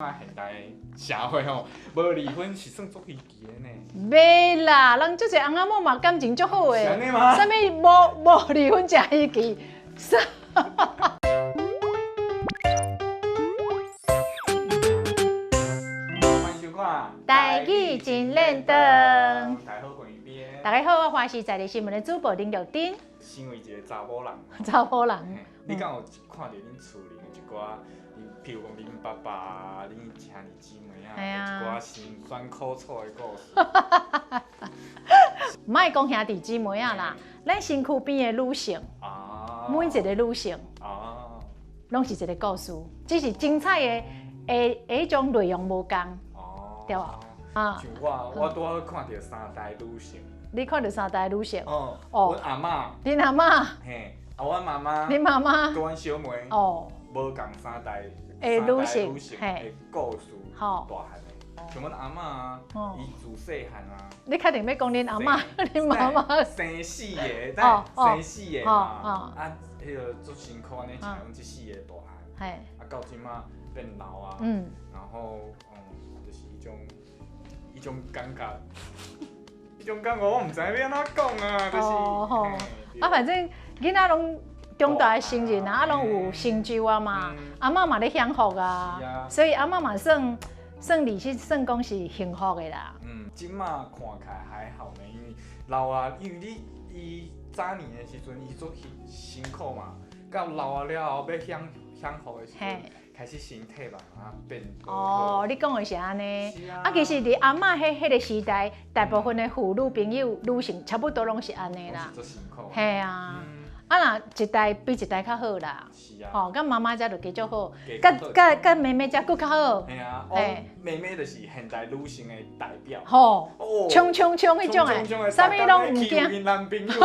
現代社會吼，無離婚是算足稀奇的呢。袂啦，人足濟翁仔某嘛感情足好的。是按呢嗎？啥物無無離婚誠稀奇？歡迎收看《台語真練長》。大家好，關於邊。大家好，我華視在地新聞的主播林玉珍。身為一個查某人，查某人，你敢有看著恁厝裡的一寡？譬如講恁爸爸、恁兄弟姊妹啊，一寡辛酸苦楚的故事。莫講兄弟姊妹啊啦，咱身軀邊的女性，每一個女性，攏是一個故事，只是精彩的的彼種內容無仝，對無？啊，像我，我拄好看著三代女性。你看著三代女性？哦，阮阿嬤。恁阿嬤？嘿，啊，阮媽媽。恁媽媽？佮阮小妹。哦。無仝三代。的女性的故事，大漢的，像阮阿嬤啊，伊自細漢啊。你確定欲講恁阿嬤、恁媽媽？生四個，但生四個嘛，啊，彼個足辛苦按呢，飼阮這四個大漢，啊，到這馬變老啊，然後，就是彼種，彼種感覺，彼種感覺我毋知欲按怎講啊，就是，啊，反正囡仔攏長大成人啊，啊，攏有成就啊嘛，阿嬤嘛咧享福啊，所以阿嬤嘛算算離實算講是幸福的啦。嗯，這馬看起來還好呢，因為老啊，因為你伊早年的時陣，伊足辛苦嘛，到老啊了後欲享享福的時陣，開始身體慢慢變。哦，你講的是按呢？啊，其實佇阿嬤彼個時代，大部分的婦女朋友、女性差不多攏是按呢啦。攏是足辛苦。嘿啊。啊若一代比一代較好啦，吼，佮媽媽遮就加足好，佮佮佮妹妹遮閣較好。嘿啊，妹妹就是現代女性的代表。吼，衝衝衝彼種的，啥物攏毋驚。男朋友。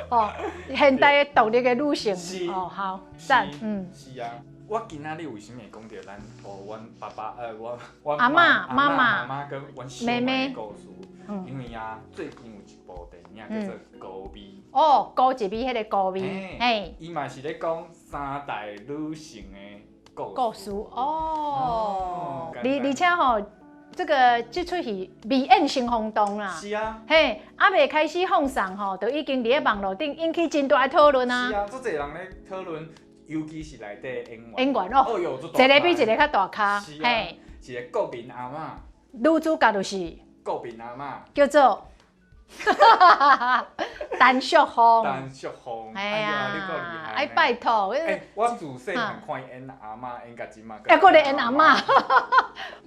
吼，現代的獨立的女性。哦，好，讚，嗯。是啊，我今仔日為啥物會講著咱哦，阮爸爸，阮阮阿嬤、媽媽媽佮阮小妹的故事？因為啊，最近有一部電影叫做《孤味》。哦，孤一味彼个孤味，嘿，伊嘛是咧講三代女性的故故事哦。而而且吼，這個這齣戲未演先轟動啦。是啊。嘿，猶未開始放送吼，就已經佇咧網路頂引起真大的討論啊。是啊，足濟人咧討論，尤其是內底演員。演員哦，一個比一個較大咖。是啊。一個國民阿嬤。女主角就是國民阿嬤，叫做。陳淑芳，陳淑芳，哎呀，你夠厲害！哎，拜託，欸，我自細漢看伊演阿嬤，演到這馬。還閣咧演阿嬤，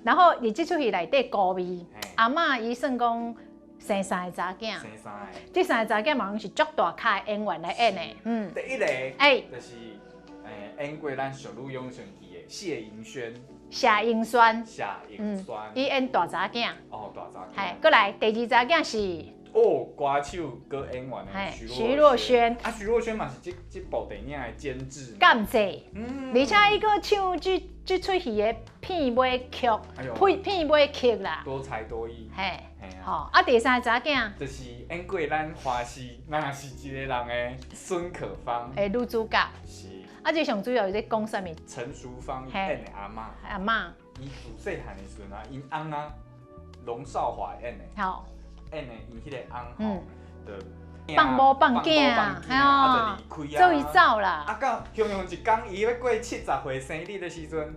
然後佇這齣戲內底孤味，阿嬤伊算講生三个查囝，生三个，這三個查囝嘛攏是足大咖的演員來演的，嗯。第一個，欸，就是演過咱淑女養成記的謝盈萱。謝盈萱，謝盈萱，伊演大查囝。哦，大查囝。嘿，閣來第二查囝是。哦，歌手閣演員的徐若瑄，啊，徐若瑄嘛是這這部電影的監製。監製，而且伊閣唱這這齣戲的片尾曲，片片尾曲啦。多才多藝。嘿，吼，啊，第三個查囝，就是演過咱華視，若是一個人的孫可芳。的女主角。是。啊，這上主要是咧講啥物？陳淑芳演的阿嬤。阿嬤。伊自細漢的時陣啊，𪜶翁啊，龍少華演的。好。演的𪜶彼個翁吼，就放某放囝，啊，就離開啊，做伊走啦。啊，到雄雄一工，伊欲過70歲生日的時陣，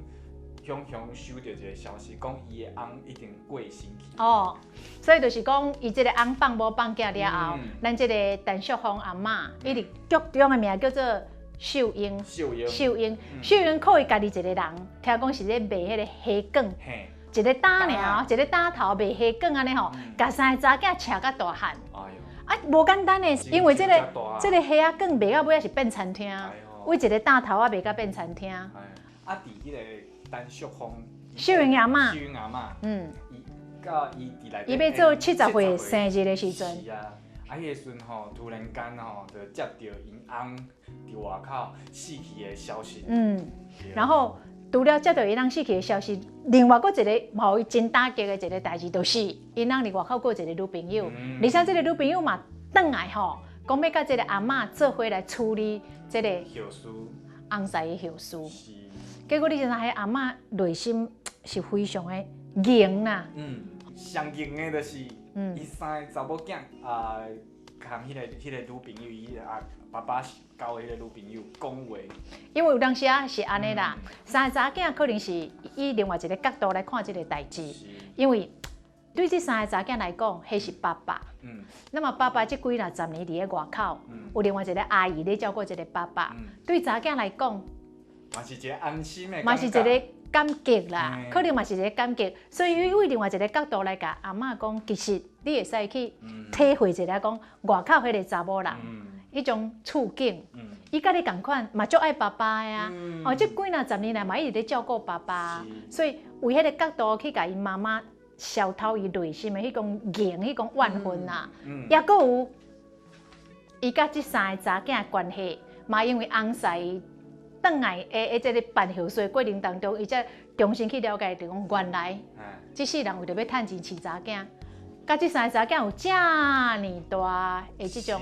雄雄收著一個消息，講伊的翁已經過身去。哦，所以就是講，伊這個翁放某放囝了後，咱這個陳淑芳阿嬤，伊佇劇中的名叫做秀英。秀英。秀英，秀英靠伊家己一個人，聽講是咧賣彼個蝦卷。一个擔爾，一个擔頭賣蝦卷按呢吼，共三個查囝飼甲大漢。啊，無簡單的，因為這個這個蝦仔卷賣到尾仔是變餐廳，為一個擔頭仔賣甲變餐廳。啊，佇彼個陳淑芳，秀英阿嬤，秀英阿嬤，嗯，伊到伊佇內，伊欲做70歲生日的時陣。是啊，啊，彼個時陣吼，突然間吼，就接著𪜶翁佇外口死去的消息。嗯，然後。除了接著𪜶翁死去的消息，另外閣一個嘛予伊真打擊的一個代誌，就是𪜶翁佇外口閣有一個女朋友，而且這個女朋友嘛轉來吼，講欲佮這個阿嬤做伙來處理這個翁婿的後事。结果你知影，彼阿嬷内心是非常的硬啦。上硬的就是，伊三个查某囝啊，共彼个女朋友，伊啊爸爸交彼个女朋友讲话。因为有当时啊是按呢啦，三个查某囝可能是以另外一个角度来看这个代志，因为对这三个查某囝来讲，彼是爸爸。那么爸爸这几若十年伫咧外口，有另外一个阿姨咧照顾这个爸爸。对查某囝来讲，嘛是一个安心的，嘛是一个感激啦，可能嘛是一个感激。所以伊为另外一个角度来共阿嬷讲，其实你会使去体会一下讲外口彼个查某人彼种处境。伊佮你仝款，嘛足爱爸爸的啊。哦，这几若十年来嘛一直咧照顾爸爸，所以为彼个角度去共伊妈妈消透伊内心的彼种硬、彼种怨恨啊。抑阁有伊佮这三个查某囝的关系，嘛因为翁婿转来的这个办后事的过程当中，伊才重新去了解，就讲原来这世人为著欲趁钱饲查某囝，佮这三个查某囝有遮尔大的这种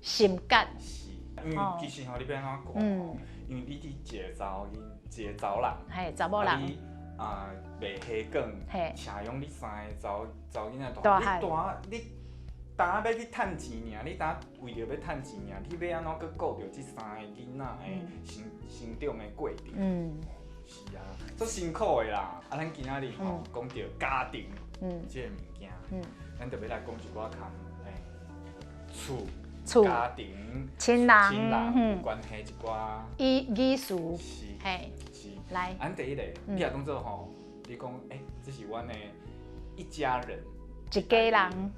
心结。是，因为其实吼，你欲按怎讲吼？因为你伫一个查某囡，一个查某人，查某人，你啊卖虾卷，请养你三个查某囡仔大汉，你焦欲去趁钱尔，你焦为著欲趁钱尔，你欲按怎阁顾著这三个囡仔的成长的过程？是啊，足辛苦的啦。啊，咱今仔日吼讲著家庭这个物件，咱就欲来讲一寡较厝、家庭、亲人、亲人有关系一寡意思。是，是。来，按第一个，你若当做吼，你讲，这是阮的一家人，一家人。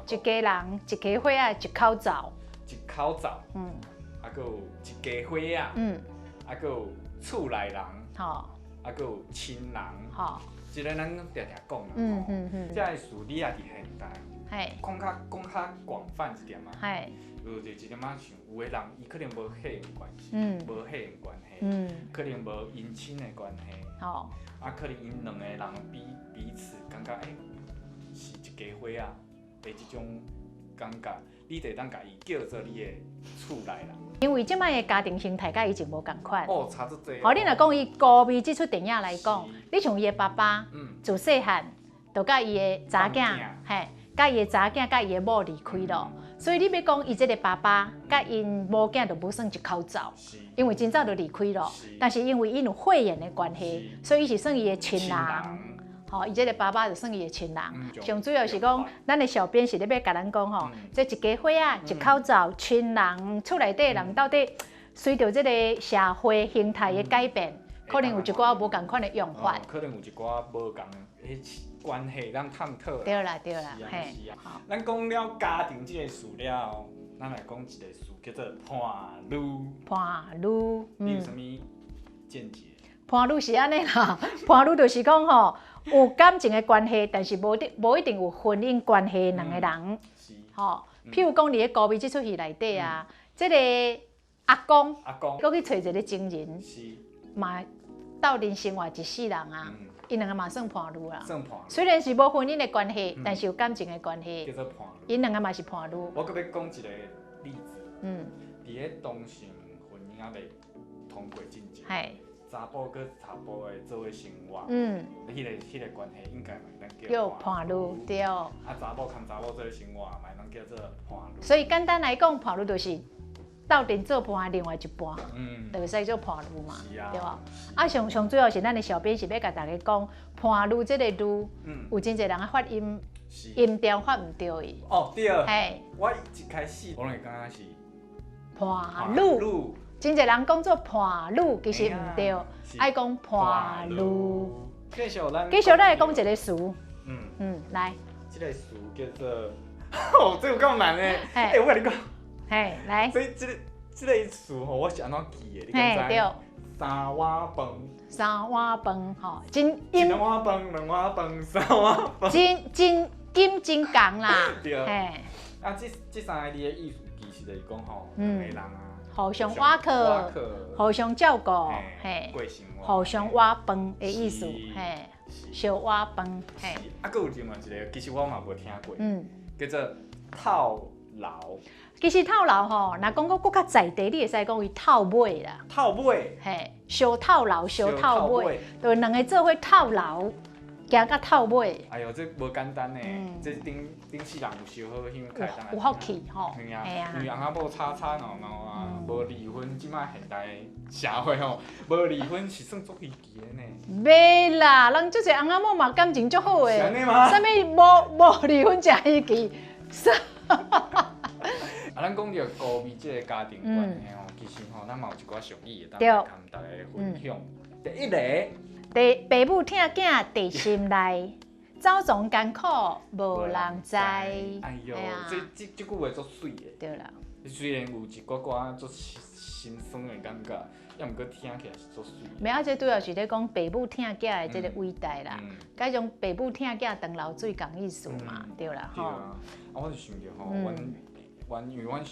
一家人，一家伙仔，一口灶。一口灶。啊，阁有一家伙仔。啊，阁有厝内人。啊，阁有亲人。这个咱拢定定讲啦。这个词你也伫现代。讲较广泛一点啊。有就一点仔像，有的人伊可能无血缘关系，无血缘关系，可能无姻亲的关系。啊，可能𪜶两个人彼此感觉，是一家伙仔的这种感觉，你就会当共伊叫做你的厝内人。因为这摆的家庭形态佮以前无仝款。哦，差足济。好，你若讲以孤味这出电影来讲，你像伊的爸爸，自细汉就佮伊的查囝，佮伊的查囝佮伊的某离开咯。所以你欲讲伊这个爸爸佮𪜶某囝就无算一口灶，因为真早就离开咯。但是因为𪜶有血缘的关系，所以伊是算伊的亲人。吼，伊这个爸爸就算伊的亲人。上主要是讲，咱的小编是咧欲共咱讲吼，这一家伙仔，一口灶，亲人，厝内底人到底随著这个社会形态的改变，可能有一寡无仝款的用法。可能有一寡无仝彼关系咱探讨。对啦，对啦，嘿。是啊。咱讲了家庭这个词了后，咱来讲一个词叫做伴侣。伴侣。你有啥物见解？伴侣是按呢啦，伴侣就是讲吼，有感情的关系，但是无一定有婚姻关系两个人。吼，譬如讲伫咧孤味这出戏内底啊，这个阿公，阿公，阁去揣一个情人，嘛斗阵生活一世人啊，𪜶两个嘛算伴侣啦。算伴侣。虽然是无婚姻的关系，但是有感情的关系。叫做伴侣。𪜶两个嘛是伴侣。我阁欲讲一个例子。伫咧同性婚姻犹未通过进前。查埔佮查埔的做伙生活，彼个关系应该嘛会当叫伴侣，对。啊，查某牵查某做伙生活，嘛会当叫做伴侣。所以简单来讲，伴侣就是斗阵做伴的另外一半，就会使做伴侣嘛，对无？啊，上主要是咱的小编是欲共大家讲，伴侣这个字，有真济人的发音音调发毋对伊。哦，对。我一开始我拢会感觉是伴侣。真济人讲做伴侣，其实毋对，爱讲伴侣。继续咱，继续咱来讲一个词。来。这个词叫做，哦，这有够难的。欸，我共你讲。嘿，来。这个词吼，我是按怎记的？你敢知？对。三碗饭。三碗饭，吼，真音。一碗饭，两碗饭，三碗饭。真音真仝啦。对。啊，这三个字的意思，其实就是讲吼，两个人啊。互相倚靠，互相照顾，嘿，互相倚饭的意思，嘿，相倚饭，嘿。啊，阁有另外一个，其实我嘛无听过，叫做透流。其實透流吼，若講閣閣較在地，你會使講伊透尾啦。透尾。嘿，相透流，相透尾，就兩个做伙透流，行到透尾。哎喲，這無簡單呢，這頂頂世人有燒好香，有福氣吼。係啊，因為翁仔某吵吵鬧鬧啊，無離婚，這擺現代社會吼，無離婚是算足稀奇的呢。袂啦，人足濟翁仔某嘛感情足好的。是按呢嗎？啥物無無離婚誠稀奇？啊，咱講著高美這个家庭關係吼，其實吼，咱嘛有一寡俗語會當來共大家分享。第一個，第爸母疼囝佇心內，走傱艱苦無人知。哎喲，這這句話足媠的。對啦。雖然有一寡寡足心酸的感覺，抑毋過聽起來是足媠。袂啊，這主要是咧講爸母疼囝的這个偉大啦。該種爸母疼囝長流水仝意思嘛，對啦吼。啊，我就想著吼，阮因為阮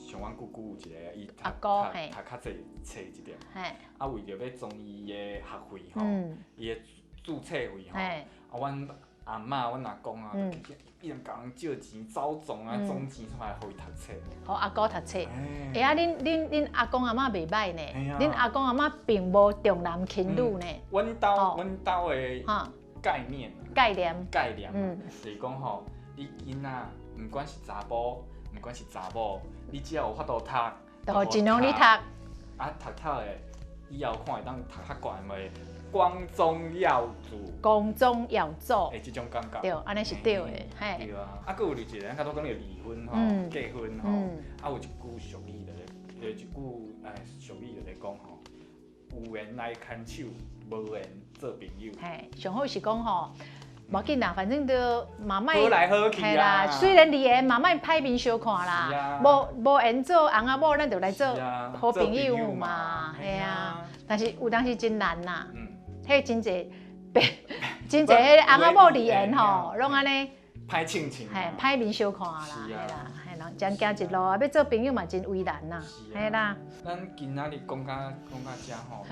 像阮姑姑有一个，伊讀讀讀較濟冊一點，啊為著欲裝伊的學費吼，伊的註冊費吼，啊阮阿嬤、阮阿公啊，伊人共人借錢走傱啊，裝錢出來予伊讀冊。予阿姑讀冊。欸啊，恁阿公阿嬤袂䆀呢？恁阿公阿嬤並無重男輕女呢。阮兜阮兜的概念。概念。概念，就是講吼，你囡仔毋管是查埔。毋管是查某，你只要有法度讀，就盡量你讀。啊，讀讀的，以後看會當讀較懸袂？光宗耀祖。光宗耀祖。欸，這種感覺。對，按呢是對的，嘿。對啊，啊，閣有一個，咱較早講著離婚吼，結婚吼，啊有一句俗語就咧，有一句俗語就咧講吼，有緣來牽手，無緣做朋友。嘿，上好是講吼。無要緊啦，反正都嘛莫好來好去啦。雖然離緣嘛莫歹面相看啦，無緣做翁仔某，咱就來做好朋友嘛，嘿啊。但是有當時真難啦，彼真濟，真濟彼個翁仔某離緣吼，攏按呢歹親情，嘿，歹面相看啦，嘿啦，嘿啦，真行一路啊，欲做朋友嘛真為難啦，嘿啦。咱今仔日講甲講甲遮吼，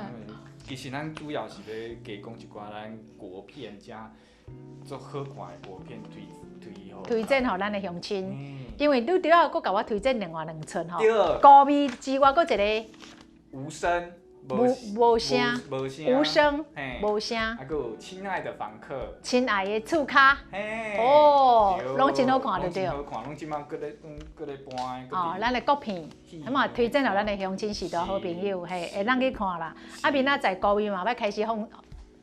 其實咱主要是欲加講一寡咱國片遮。足好看的國片推推予推薦予咱的鄉親，因為你拄仔閣共我推薦另外兩齣吼，高美之外，閣一个無聲無聲無聲無聲，啊，閣有親愛的房客，親愛的厝跤，哦，攏真好看，對對？好看，攏這擺閣咧閣咧播。哦，咱的國片，咁啊推薦予咱的鄉親序大好朋友，嘿，會當去看啦。啊，明仔載高美嘛欲開始放。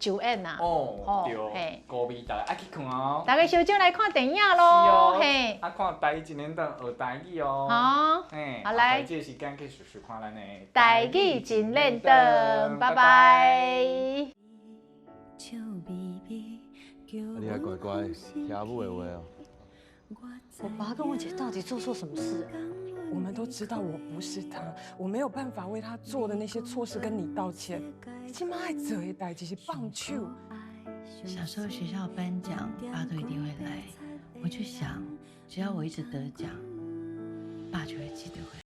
上演啦！哦，對，嘿，高美大家愛去看哦。大家相招來看電影囉，嘿。啊，看台語真輪轉學台語哦。好，嘿，好來。這個時間繼續收看咱的台語真輪轉，拜拜。你還乖乖聽母的話哦。我爸跟我姐到底做錯什麼事？我們都知道我不是他，我沒有辦法為他做的那些錯事跟你道歉。你這馬愛做的代誌是放手。小時候學校頒獎，爸都一定會來。我就想，只要我一直得獎，爸就會記得回來。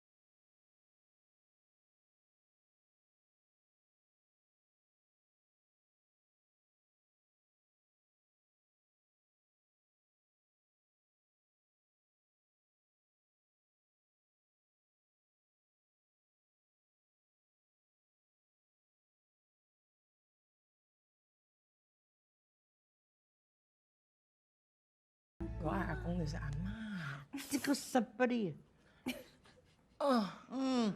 我愛阿公的是阿嬤，這個什麼哩？嗯。